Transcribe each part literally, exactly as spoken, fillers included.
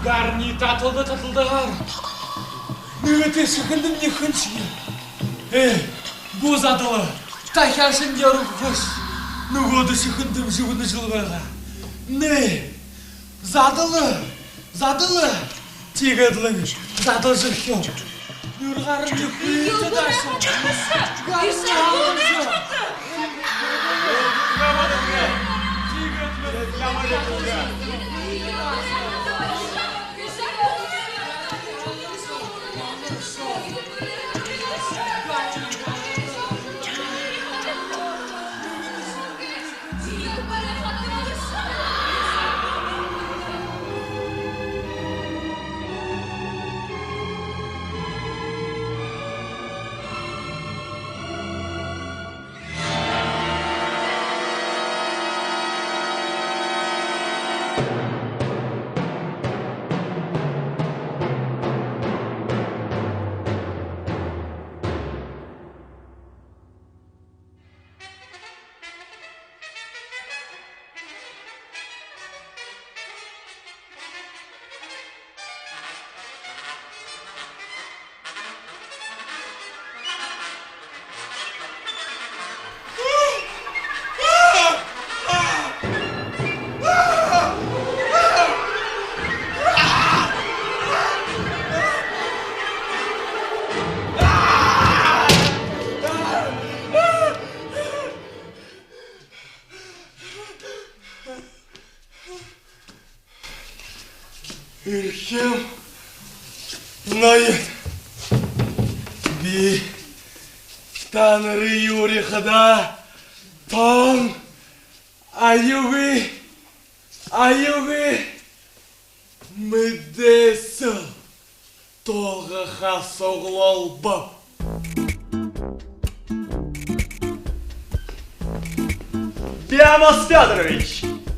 Гарни таталда таталдаар. Нэгэтэ сэхэндэмни хэншье. Ээ, бү задала. Тахяашань яруухаш. Нүгөөдэ сэхэндэмни жэгнэжэл байгаа. Нэ. Задала. Задала. Тиигээд лэ задалжархёо. Нюргаарни хүйтэ дааша. Эрхим ноёд, би танарые урихада, тон аюулгүй, аюулгүй мэдээсэл дуулгаха суглуулбаб. Биамос Фёдорович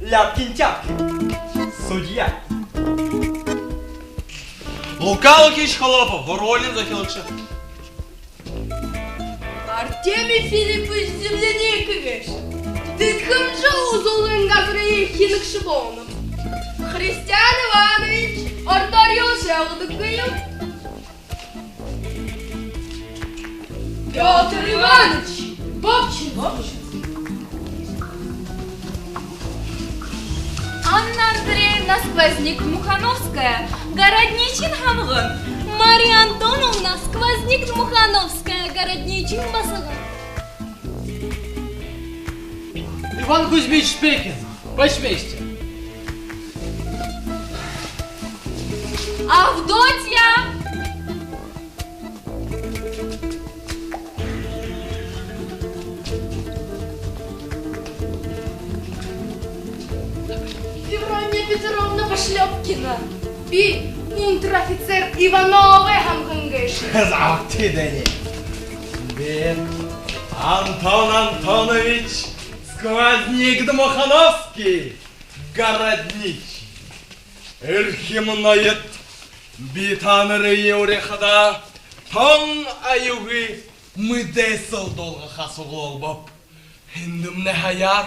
Ляпкин-Тяпкин, судья. Лука Лукич Холопов, Уралиин захилагша. Артемий Филиппович Земляникович, Тэдхэмжэ үзүүлэн газарай хинэгшэ болоноб. Христиан Иванович, ородоор юушье ойлгодоггүй юм. Пётр Иванович Бобчин. Анна Андреевна Сквозник-Дмухановская, городничиин һамган. Мария Антоновна Сквозник-Дмухановская, городничиин басаган. Иван Кузьмич Пекин, почмейстер. Авдотья! Феврония Петровна Пошлёпкина. Би унтер-офицер Ивановай һамган гээшэб. Заабол тиигээд. Би Антон Антонович Сквозник-Дмухановский, городничий. Эрхим ноёд, би танарые урихада, тон аюулгүй мэдээсэл дуулгаха суглуулбаб. Эндэмнай хаяар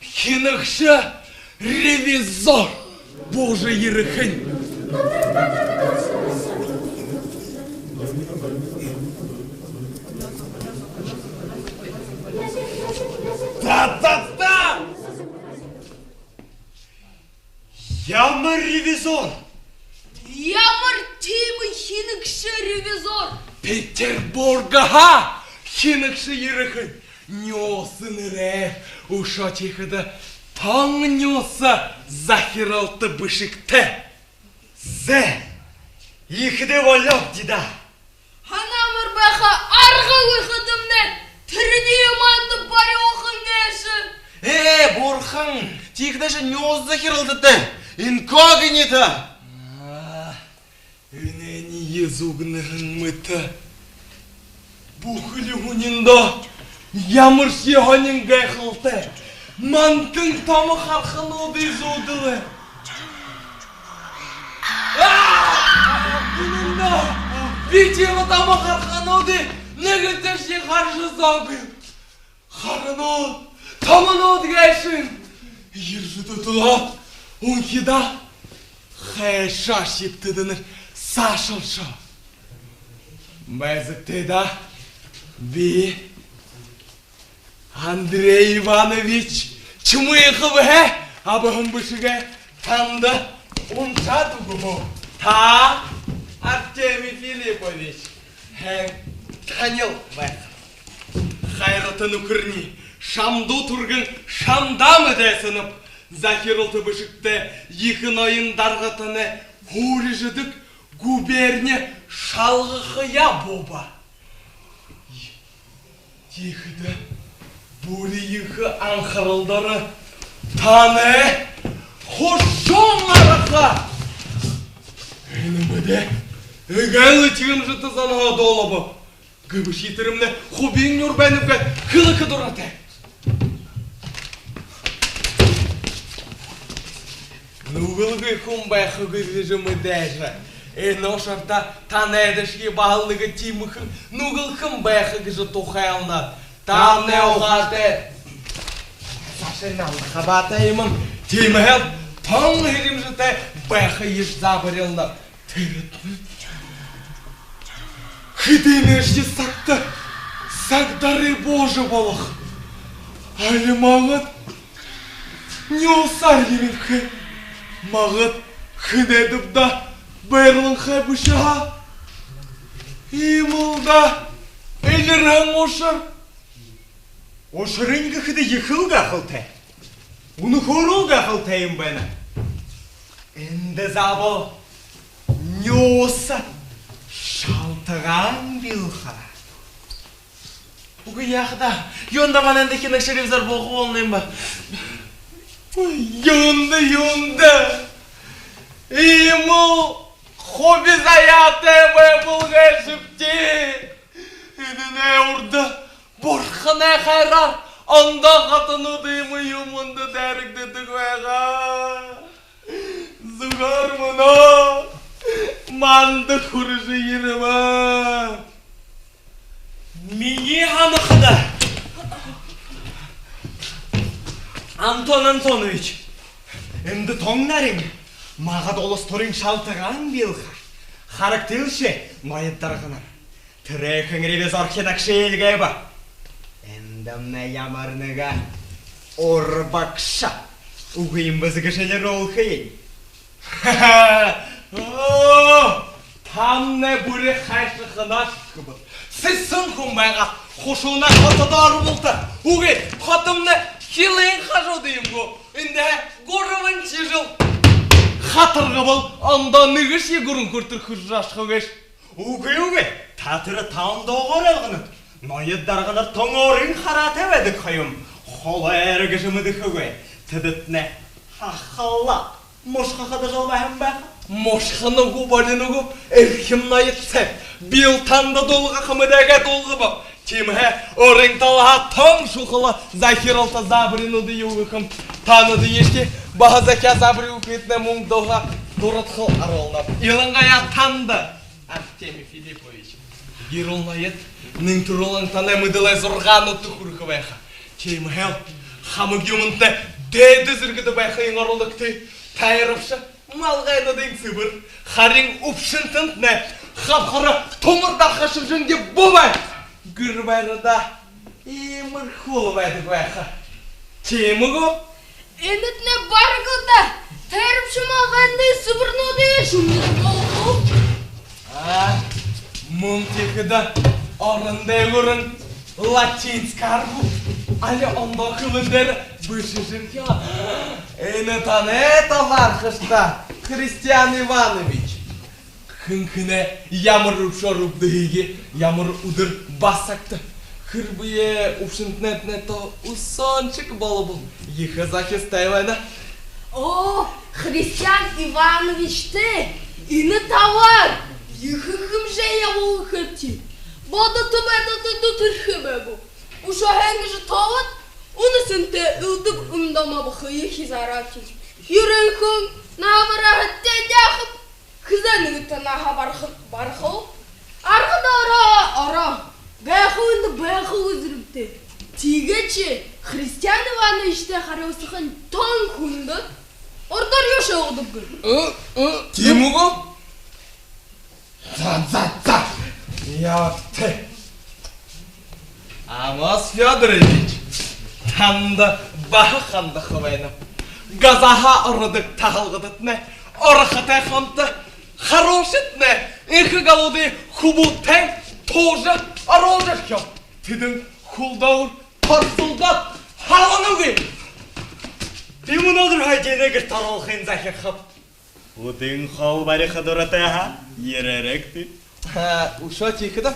хинэгшэ ревизор буужа ерэхэнь. Та-та-та! Ямар ревизор? Ямар тиимэ хинэгшэ ревизор? Петербургһаа хинэгшэ ерэхэнь. Нюуса нэрээ үшөө тиихэдэ тон нюуса захиралта бэшэгтэй. Зэ, ехэдээ болёобди даа. Һанамар байха аргагүй һаа, дэмнай тэрэниие манда барюулһан гээшэ. Ээ, бурхан, тиихэдээшье нюуса захиралтатай, инкогнито. Аа, энээниие зугнаһан мэтэ, бүхэли һүниндөө ямаршье һонин гайхалтай, мантан томо хархануудые зүүдэлээ. Аа! Үнэндөө, би тиимэ томо хархануудые нэгэтэшье хаража үзөөгүй. Харанууд, томонууд гээшэнь. Ерэжэ дүтэлөөд, үнхидөө Хайшаа шэбтэнэр саашалшоо. Байзагты даа. Би Андрей Иванович Чимыхов һаа абаһан бэшэгээ танда уншаад үгэбэ. Та, Артемий Филиппович, һайн танил байха. Хайрата нүхэрни, шамдуу түргэн шамдаа мэдээсэнэб. Захиралта бэшэгтэ ехэ ноён даргатанай һуурижадаг губерни шалгахаяа бууба. Тиихэдэ бүри ехэ анхаралдаа танай хушуун арга. Энэ мэдээ эгээл тиимэ жэшэтэй зонһоо дуулаба. Гэбэшье тэрэмнай хубиин нюур байнаб гээд хэлэхэ дуратай. Нүгэлгүй хүн байха гэжэ мэдээжэ. Энэ ушарта танайдашье баһал нэгэ тиимэхэн нүгэлхэн байха гэжэ тухайлнаб. Танай ухаатай саашань намда хабаатай юм. Тиимэһээ тон хэмжээтэй байха гэжэ заабарилнаб. Тэрэтнай хэдынэшье сагта сагдарай буужа болохо. Али магад нюусаар ерэнхэй, магад хэнэйдэб даа байрланхай бэшэ һаа. Иимэл даа элирһэн ушар. Ушарынь гэхэдэ ехэл гайхалтай. Үнэхөөрөө гайхалтай юм байна. Эндэ заабол нюуса шалтагаан билха. Үгы, яахадаа, юундэ манай эндэ хэнэгшэ ревизор болохо болоно юм бэ? Юундэ, юундэ? Иимэл хуби заяатай байбал гээшэбди. Энэнэй урда бурханай хайраар ондоо хатанууд иимэ юумэндэ дайрагдадаг байгаа. Зүгөөр мүнөө манда хүрэжэ ерэбэ. Минии һанахада, Антон Антонович, эндэ тон нарин, магад улас түрын шалтагаан билха. Харагты лэ ши, ноёд дарганар. Тэрэ хэн ревизор хэнэгшэ эльгээбэ. Эндэмнай ямар нэгэ урбагша үгы юм бэзэ гэжэ элирүүлхэ юм. Оо, танай бүри хайшан һанаад хэбэт. Сэсэн хүн байгаа, хушуунаа хотодо ороболто. Үгы, хотомнай хилын хажууда юм гү. Эндэһээ гурбан жэл хатаргабал, ондоо нэгэшье гүрэн хүрэтэр хүрэжэ ошохо гээшэ. Үгы, үгы, та тэрэ та ондоогоор ойлгонот. Ноёд дарганар тон өөрын хараатай байдаг ха юм. Холойроо гэжэ мэдэхэгүй. Тэдэтнай хахалаа мушхахада жол байһан байха. Мушхана гү, болино гү, эрхим ноёд сай. Бил танда дуулгаха мэдээгээ дуулгабаб. Тиимэһээ өөрын талаһаа тон шухала захиралта заабаринуудые үгэхэм. Танадые ши баһа захяа заабари үгэхыетнай мүн дууһаа дурадхал оруулнаб. Илангаяа танда, Артемий Филиппович. Гэр бүлэ ноёд, нэн түрүүн танай мэдэлэй зургаануудта хүрэхэ байха. Тиимэһээ хамаг юумэнтнай дээдэ зэргэдэ байхыень оруулагты. Тайрабша малгайнуудынь сэбэр, харин үбшэнтэнтнай хабхар тумар дарха шэбжэнги бү бай. Гэр байрадаа иимэрхүү байдаг байха. Тиимэ гү? Энэтнай бараг лэ даа тайрабша малгайнуудай сэбэрнүүдые шэмнэжэ болохо. А, мүн тиихэдэ орон дээгүүрнь латинскаар гү, али ондоо хэлэн дээрэ бэшэжэрхёо. Энэ танай талаархаш даа, Христиан Иванович. Хэн хэнэй ямар үбшөөр үбдэхые, ямар үдэр басагта. Хэрбээ үбшэнтнэйнь тоо үсөөншэг болобол, ехэ захистай байна. Оо, Христиан Ивановичта энэ талаар ехэ хэмжээ ябуулхабди. Бодото байдалда дүтэрхэ байгу. Үшөө хэн гэжэ тоолоод, үнэ сэнтэй элдэб үмдөө мабахые хизаарабди. Юрэнхэн наһа бараһадтай даа хаб. Хэзээ нэгэтэ наһа бараха, барахал. Аргада ороо, ороо. Гайхал эндэ байхал эзэрэбтэй. Тиигээшье Христиан Ивановичта харюусахань тон хүндэ. Урдаар юушье уугадаггүй. Э, э, тиимэ гү? За, за, за. Яа, тэ. Амос Фёдорович, танда баһа хандаха байнаб. Газааһаа ородог таһалгадатнай орохотой хамта харуулшатнай эхэ галуудай хүбүүтэй туужа оруулжархёо. Тэдэн хүл доогуур торсолдоод һаланагүй. Би мүнөөдэр хойдоонь гэртэ оруулхын захирхаб. Үдын хоол бариха дуратай һаа, ерээрэгты. А, үшөө тиихэдэ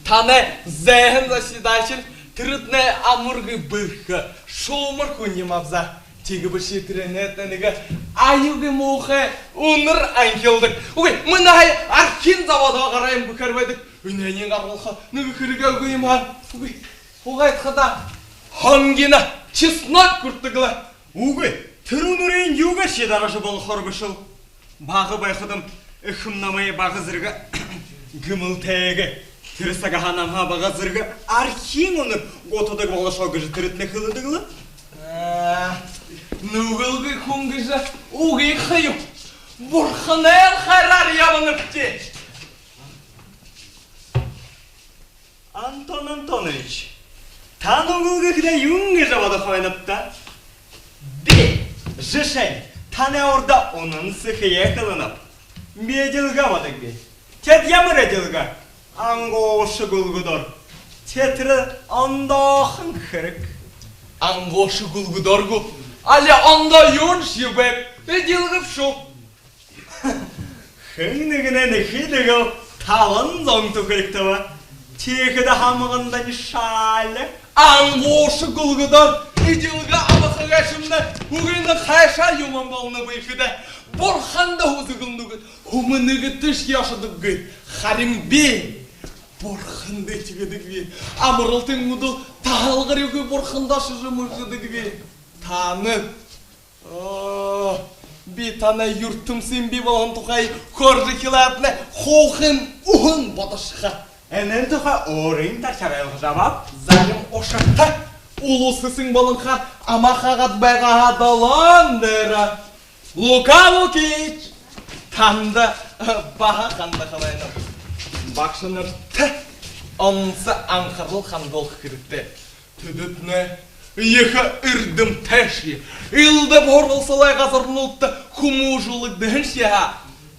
танай зээһэн заседатель тэрэтнай амаргүй бэрхэ, шуумар хүн юм аабза. Тиигэбэшье тэрэнэйт нэгэ аюулгүй муухай үнэр анхилдаг. Үгы, мүнөө һая архиин заводһоо гараа юм гэхээр байдаг. Энээниие гаргалха нэгэ хэрэгэй үгы юм аа. Үгы, угайдахада хонгино чеснок хүртэдэг лэ. Үгы, тэрэ үнэрынь юугээршье даража болохоор бэшэл. Бага байхадам эхым намайе бага зэргэ гэмэлтэйгээ. Тэрэ сагһаа намһаа бага зэргэ архиин үнэр гутадаг болошоо гэжэ тэрэтнай хэлэдэг лэ. А, нүгэлгүй хүн гэжэ үгы ха юм. Бурханай хайраар ябанабди. Антон Антонович, та нүгэл гэхэдээ юун гэжэ бодохо байнабта? Би, жэшээнь, танай урда үнэн сэхые хэлэнэб. Би эдилгэ бодогби. Тэдэ ямар эдилгэ? Ангууша гүлгэдөөр. Тэтэрэ ондоохон хэрэг. Ангууша гүлгэдөөр гү? Али ондоо юуншье байб, эдилгэ бшуу. Хэн нэгэнэй нэхы дэгэл табан зуун түхэригтэй бэ. Тиихэдэ һамгандань шаали. Ангууша гүлгэдөөр эдилгэ абаха гээшэмнай үгы, энэ хайшаа юумэн болоноб гэхэдэ, бурханда һүзэглэнэ гү, һүмэнэгэтэшье ошодоггүй. Харин би бурханда этигэдэгби. Амаралтын үдэр таһалгаргүй бурханда ошожо мүргэдэгби. Танай Оо, би танай юртэмсын бии болоһон тухай хөөрэжэ хэлээтнай хуухын үһэн бодошохо. Энээн тухай өөрын тархяар ойлгожо абааб. Зарим ушарта улас хэһэн болонхоор амаа хаагаад байгаа һаа, долоон дээрэ. Лука Лукич, танда, э, баһа хандаха байнаб. Багшанарта онсо анхарал хандуулха хэрэгтэй. Тэдэтнай ехэ эрдэмтэйшье, элдэб һуралсалай газарнуудта хүмүүжүүлэгдэһэншье һаа,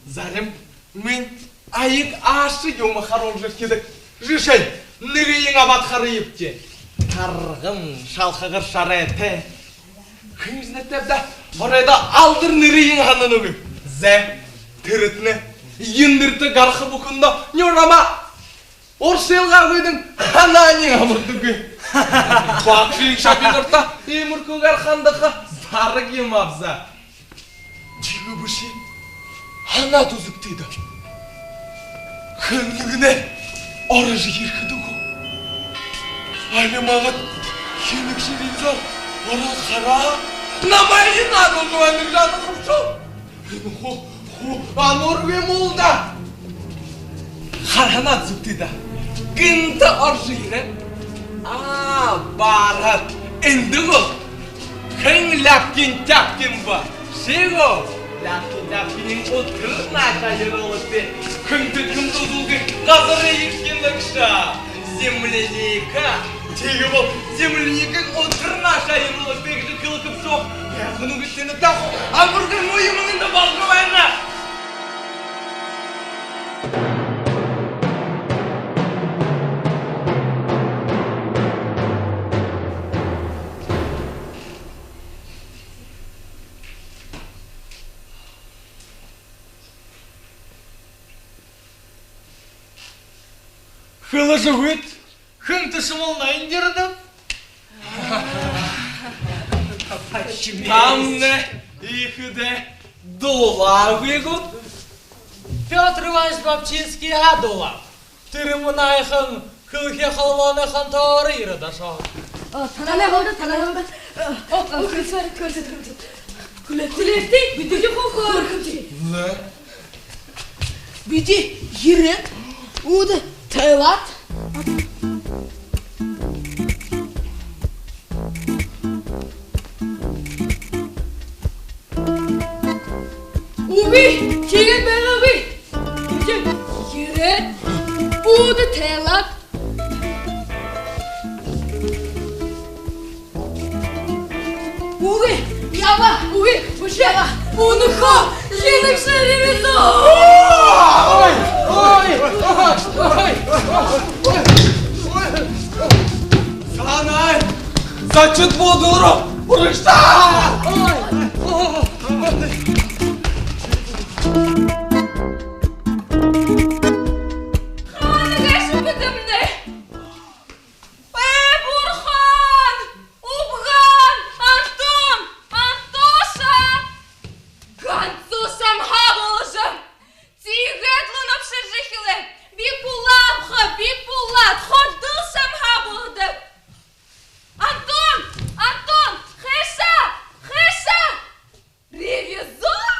заримань аяг аашаа юумэ харуулжархидаг. Жэшээнь, нэгыень абаад харыт даа. Тарган шалхагар шарайтай. Хэншье нэрэтэйб даа, оройдоо алдар нэрыень һананагүйб. Зай, тэрэтнай эндэртэ гараха бүхэндөө нюур амаа уршылгаагүйдэнь һананиинь амардаггүй. Багшын шабинарта иимэрхүүгээр хандаха бараг юм аабза. Тиигэбэшье һанаад үзэгты даа. Хэн нэгэнэй орожо ерэхэдэ гү? Али магад хэнэгшье лизо ороод хараа. Намайе наадуулжа байна гэжэ һанахаб шуу. Ху, ху, ануургүй юм даа. Хараад үзэгты даа. Гэнтэ орожо ерээ. А, бараад эндэ гү? Хэн Ляпкин-тяпкин бэ? Ши гү? Ляпкин-тяпкиниинь үтэр наашаа ерүүлэгты. Хэн тэдэ хүндэ үзүүлгы газарые ерэхэ юм бэ гэжэ. Земляника. Тиигэбэл земляникынь үтэр наашаа ерүүлэгты гэжэ хэлэхэб шуу. Яаха юм гэжэ тэнэ таахаа. Амаргүй муу юумэн эндэ болжо байна. Хэлэжэ үгыт, хэн тээшэ мулнай эндирнэб? Тамнай иихэдээ дуулаагүй гүт? Пётр Иванович Бабчинский һаа дуулааб. Тэрэ мүнөө һаяхан хэлэхэ холбооной хонтоороо ерээд ошоо. О, танай һүлдэ, танай һүлдэ. О, о, хүлеэт, хүлеэт, хүлеэт. Хүлеэт, хүлеэт, бидэ хуу хөөрхэмши. Лэ. Бидэ ерээд, үүдэ тайлаад. Үгы, тиигээд байгаагүй. Ерээд, үүдэ тайлаад. Үгы, яба, үгы, үшөө яба. Үнэхөө, хинэгшэ ревизор. Ой, ой, ой, ой, ой. Санаа, зочид бодороо урагшаа. Ой, ой, ой. Хаана гээшэб бидэмнай? Ээ, бурхан! Убган! Антон! Антоша! Ганса шамһаа боложо! Тиигээд лэ нүгөө шэржэхилээ. Би булаабха, би булаад, ходол шамһаа болодог. Антон! Антон! Хайшаа! Хайшаа! Ревизор?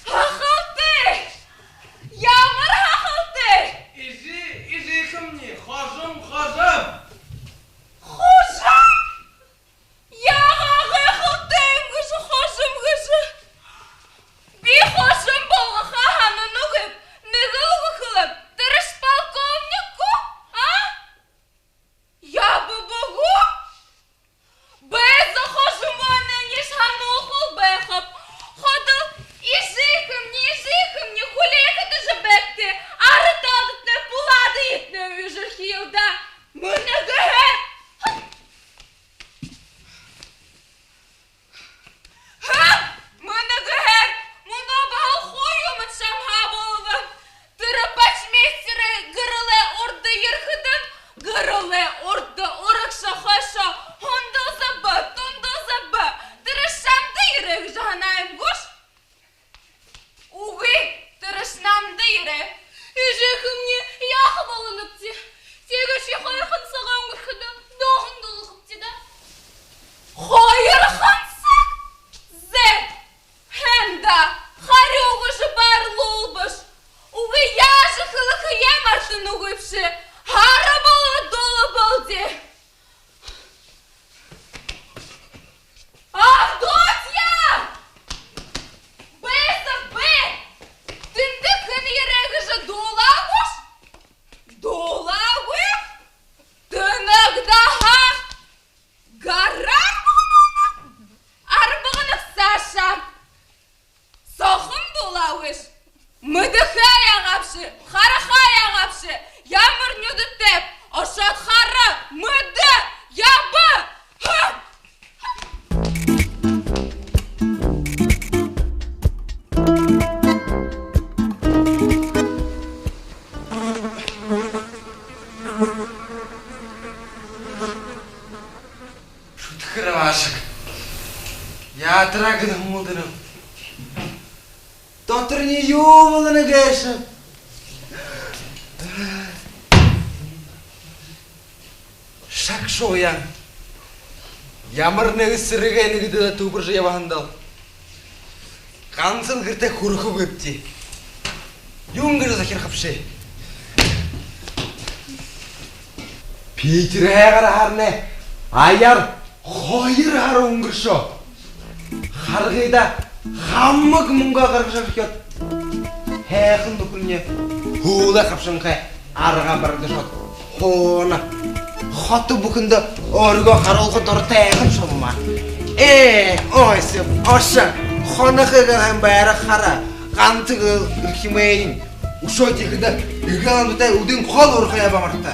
Һахалтай! Ямар һахалтай! Эжы, эжыхэмни, хожом, хожом! Хожом? Яагаа һахалтай юм гэжэ хожом гэжэ? Би хожом болгохо һананагүйб, нэгэл үгэ хэлэб, тэрэш полковник гү, а? Яба богу? Бэзэ хожомынь һануулхал байхаб. Ходол эжыхэмни, эжыхэмни хүлеэхэдэ жэ байгты. Ара таадатнай булаада этнэ үжэрхиил даа. Мүнөө гэһээр. Ха! Мүнөө гэһээр, мүнөө баһал хуу юумэн шамһаа болобо. Тэрэ почмейстер гэрэлэй урда ерэхэдэнь, гэрэлэй урда урагшаа хойшоо һундалзаба, тундалзаба. Тэрэ шамда ерээ гэжэ һанаа юм гүш? Үгы, тэрэш намда ерээ. Эжыхэмни, яаха болонобди? Тиигэшье хоёрхон сагай үнгэрхэдэ, доохон дуулахабди даа. Хоёрхон саг? Зэ, һайн даа, харюу гэжэ байрлуулбаш. Үгы, яажа хэлэхэеэ мартанагүйбши. Һара болоод дуулабалди. Авдотья! Бэзэ бэ! Тэндэ хэн ерээ гэжэ дуулаа гүш? Дуулаагүй? Тэнэг даа, ха! Гараар богоно. Арбаганаг саашаа. Сохом дуулаагүйш. Мэдэхэ яагаабши, хараха яагаабши, ямар нюдэтэйб, ошоод хара, мэдэ, яба! Ха! Шүдхэр абаашаг. Яадараа гэнэ, һүмэлдэнэм. Доторни юу болоно гээшэб? Шаг шууян. Ямар нэгэ сэрэгэй нэгэдэ түбэржэ ябаһандал, гансал гэртээ хүрэхэгүйбди. Юун гэжэ захирхабши? Питерһээ гараһаарнай аяар хоёр һара үнгэршөө. Харгыда хамаг мүнгэ гаргажа орхёод, һайхан нүхэрни һүүлэй хабшанхай арга барагдашоод, хоно хото бүхэндэ өөрыгөө харуулха дуратайхан шубуумаа. Ээ, ой, сэб, ошо, хонохо гээл һайн, байра хара, ганса гээл эрхимэйень. Үшөө тиихэдэ эгээл амтатай үдын хоол уурхаяа бамарта.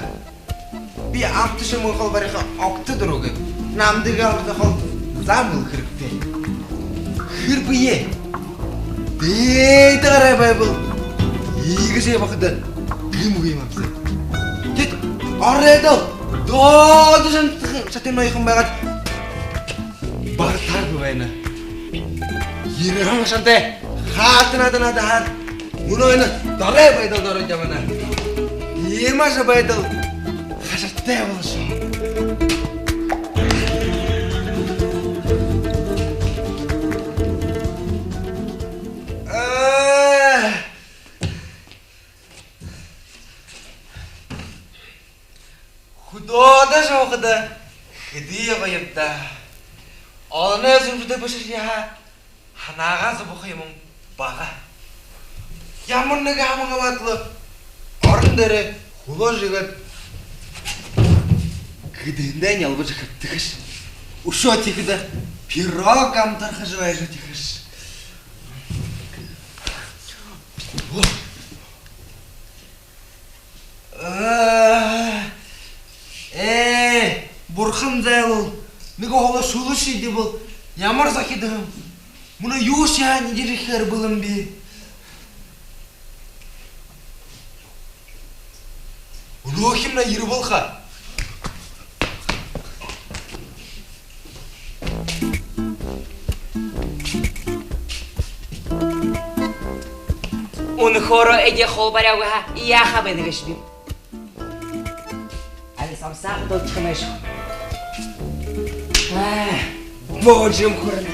Би амтатай шэмэ хоол бариха огто дургүйб. Намда эгээл амтатай хоол зам бэшэ хэрэгтэй. Хэрбээ дээдэ гараа байбал, иигэжэ ябахада гэмгүй юм аабза. Тэд оройдоол доодо шатан, шатан ноёхон байгаад, багтааргүй байна. Ерэһэн шантай хаатанаа наадахаар, мүнөө энэ дорой байдалда ороод ябана. Иимэ аша байдал хашартай болошоо. Аа. Хүдөөдэ шуухада хэды гоё юм даа. Олоной зүбшэдэ бэшэшье һаа, һанаагаа зобохо юумэн бага. Ямар нэгэ һамга абаад лэ, орон дээрээ хүлөө жэгээд, гэдэһэндээ нялбажа хэбтэхэш. Үшөө тиихэдэ пирог амтархажа байжа үдьехэш. Ээ, ээ, бурхан зайлуул. Нэгэ холо шүлэ шиидээ бол, ямар зохид юм. Мүнөө юушье һаа нэгэшье ерэхээр бэлэн би. Өлөөхэмнай ерээ болохо. Үнэхөөрөө эдеэ хоол баряагүй һаа, яахаб гээшэбиб? Али самсааг дуулчихамнай шүү. Аа, божим хүрнэ.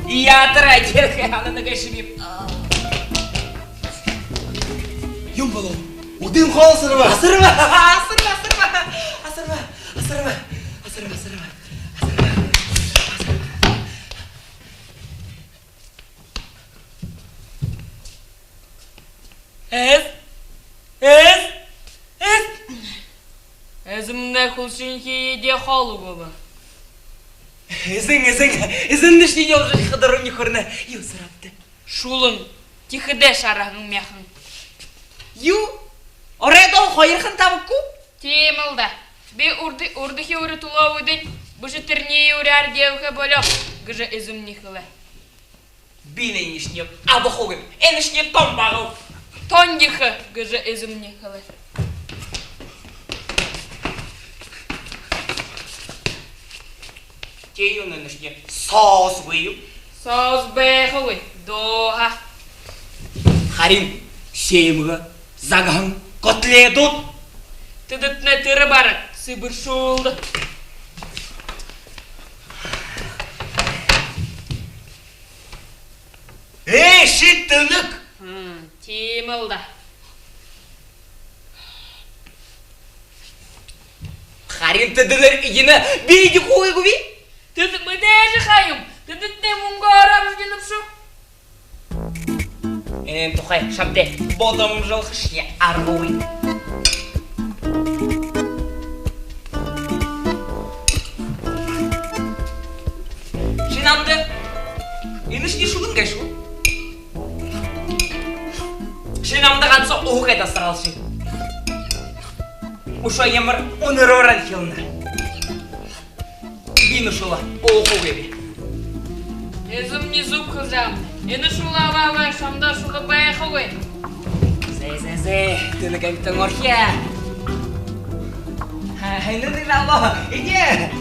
Яадар адирхай һанана гээшэбиб. Юун болоо? Үдын хоол асарба. Асарба, асарба, асарба. Асарба, асарба, асарба, асарба. Эз-, эз-, эз-, эзэмнай хүлшэнхи эдеэ хоол үгөөбэ. Эзэн, эзэн, эзэндэшни ёжо хадарын хүрнэ. Юу асарабта? Шүлэн, тиихэдэ шараһан мяхан. Юу? Оройдоо хоёрхон табаг гү? Тиимэл даа. Би урд-, урдахи үри түлөө үдэнь бэшэ, тэрэниие уряар дээбэхэ болёоб гэжэ эзэмни хэлээ. Би энэшни абахагүйб. Энэшни тон багаб. Тон ехэ гэжэ эзэмни хэлээ. Тииюун, энэшни соосгүй юу? Соос байхагүй, дооһа. Харин сэмгэ, загаһан котледууд? Тэдэтнай тэрэ бараг сэбэршүүлдэ. Ээ, ши тэнэг! Хм, тиимэл даа. Харин тэдэнэр эдинэ, би эдихэгүйб. Тэдэ мэдээжэ ха юм. Тэдэтнай мүнгөөрөө эдинэб шүү. Энээн тухай шамтай бодомжолхошье аргагүй. Ши намда энэшни шүлэн гээшэ гү? Ши намда гансал уһа гээд асараал ши. Үшөө ямар үнэрөөрөө хэлэнэ. Би энэ шүлэ уухагүйб. Эзэмни зүб хэлэжэ байна. Энэ шүлэ абаабал, шамда шүлэ байхагүй. Зэ, зэ, зэ, тэнэг амитан орхёо. Ха, энэ дээрэ абаа, эдеэ.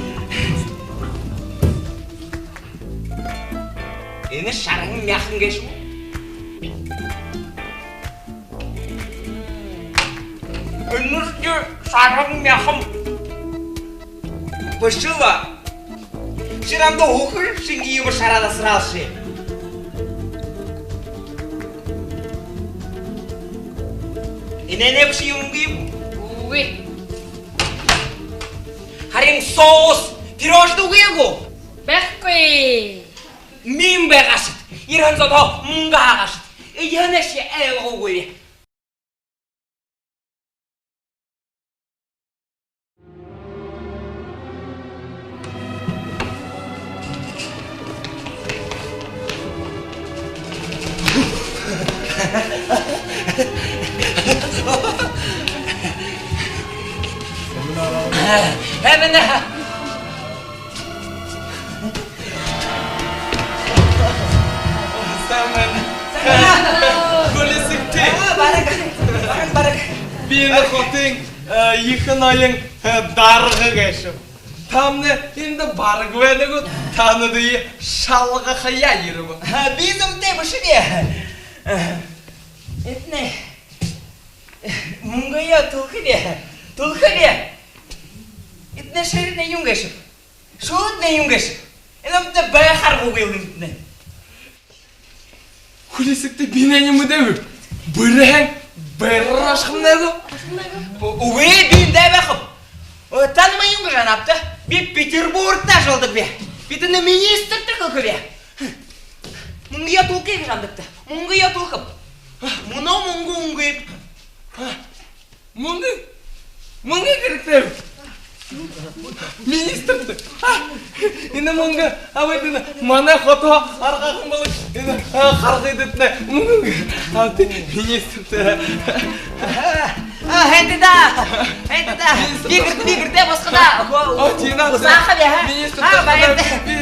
Энэ шараһан мяхан гээшэ гү? Энэшни шараһан мяхан бэшэл. Ши намда уухаар шэнги юумэ шараад асараал ши. Энээнэй бэшэ юм гү? Үгы. Харин соос, пирожный үгы гү? Байхагүй. Миин байгаашат, ерэһэн зонһоо мүнгэ хаагаашат. Эдеэнэшье айлгуугүй. Эмнэ. Сайн байна. Сайн байна. Хүлисэгты. Аа, бараг. Бараг, бараг. Би энэ хотын, э, ехэ ноён, э, дарга гээшэб. Тамнай эндэ бараг байна гүт, танадые шалгахаяа ерэбэб. Аа, би зомнай бэшэб. Эдэнэй мүнгөө түлхэб. Түлхэб. Эдэнэй шэрэнь юун гээшэб? Шүлэнь юун гээшэб? Энэмнай байхаар үгы юм эдэнэй. Хүлисэгты, би энээниие мэдээб. Бэрхэ, бэрхэ ашхамнай гү? Үгы, би эндэ байхаб. О, танай юун гэжэ һанабта? Би Петербургта ажалладагби. Би тэндэ министртэ Үгы бэ. Мүнгөө түлхэ гэжэ андагты. Мүнгөө түлхэб. Мүнөө мүнгэ үнгыт. Мүнгэ? Мүнгэ хэрэгтэйб. Министртэ. А, энэ мүнгэ абаад, энэ манай хотоо аргахан болог. Энэ, а, харгыдатнай мүнгэ абаад, министртэ. А, хэндэ даа. Хэндэ даа. Би гэр-, би гэртээ бусахадаа. О, тиимэ. Бусаха бэ, а? Министртэ. А, баяртай. Би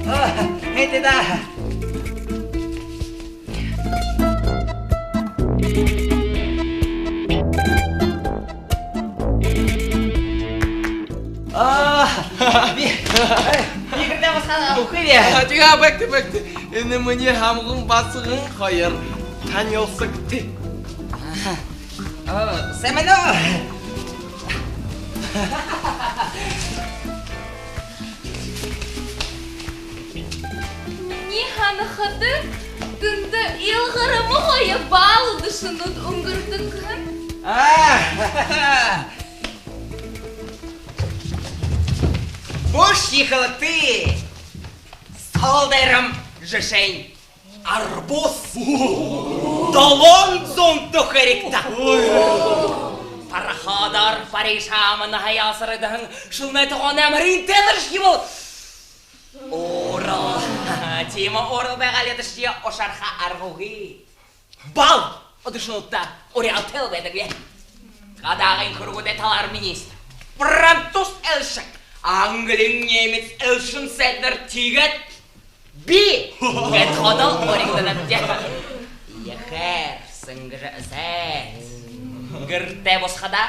А, хэндэ даа. А, би, э, би гэртээ бусахадаа үгы бэ. А, тиигээ, байгты, байгты. Энэ минии һамган басаган хоёр. Танилсагты. Аха. О, Сэмэнэ. Минии һанахада, тэндэ илгарма гоё бал үдэшэнүүд үнгэрдэг һэн. А, бэшэ, ехэл тээ. Солдырам жэшээнь. Арбуз. Долоон зуун түхэриг даа. Пароходоор Париж аймагһаа асараад һэн, шүлнэй тогооной амарынтэ дэрэшхибэл, уурал. Тиимэ уурал байгаалиидашье ушарха аргагүй. Бал үдэшэнүүдтэ уряалтай байдаг бэ. Гадаадын хэрэгүүдэй талаар министр, француз элшэг, англиин, немец элшэн сайднар, тиигээд би гээд ходол уригданабди. Ехээр сэнгэжэ эсээд, гэртээ бусахадаа,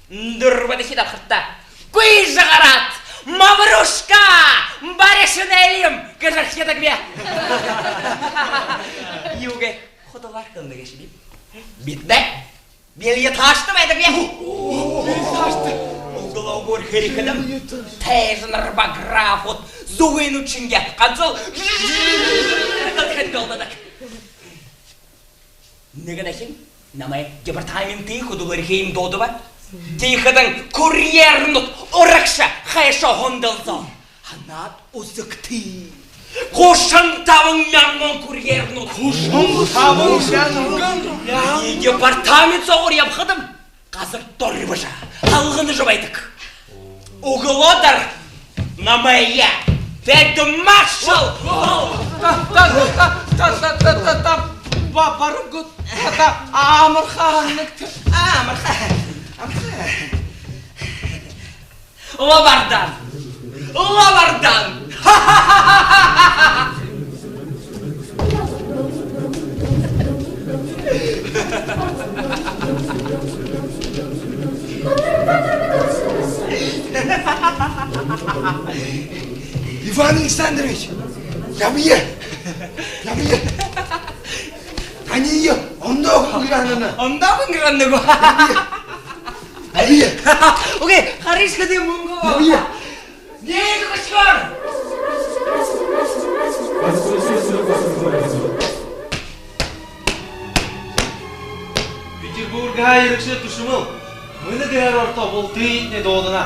дүрбэдэхи дабхарта гүйжэ гараад: «Маврюшка, баришын элим!» гэжэ архидаг бэ. Юугээ ходолоор хэлэнэ гээшэбиб? Бидэнэй бельетажта байдаг бэ. Бельетажта. Углоогуур хэрэхэдэм, тайжанар ба графууд зүгынүүд шэнги гансал гэлдэлдэг. Нэгэнэхинь намай департаментын хүдэлмэригынь дуудаба. Тиихэдэнь курьернүүд урагша хайшаа хүндэлзөө. Һанаад үзэгты. Гушан табан мянган курьернүүд. Гушан табан мянган? Минии департамент соогуур ябахадам, газар дорбожо, һалганажа байдаг. Үглөөдэр намайе фельдмаршал. Та, та, ба-, баруун гүт, та, та, амарха һанагты. Амарха. Амарха. Лабардан! Лабардан! Иван Александрович! Ябая! Ябая! Таниие ондоо хүн гэжэ һанана. Ондоо хүн гэжэ һанана гү? Ябая! Үгы, харыш хэды мүнгэ. Ябая! Нэгэ хүшхөөр! Петербургһаа ерэгшэ түшэмэл мэнэ гэһээр орто, бултыетнай дуудана.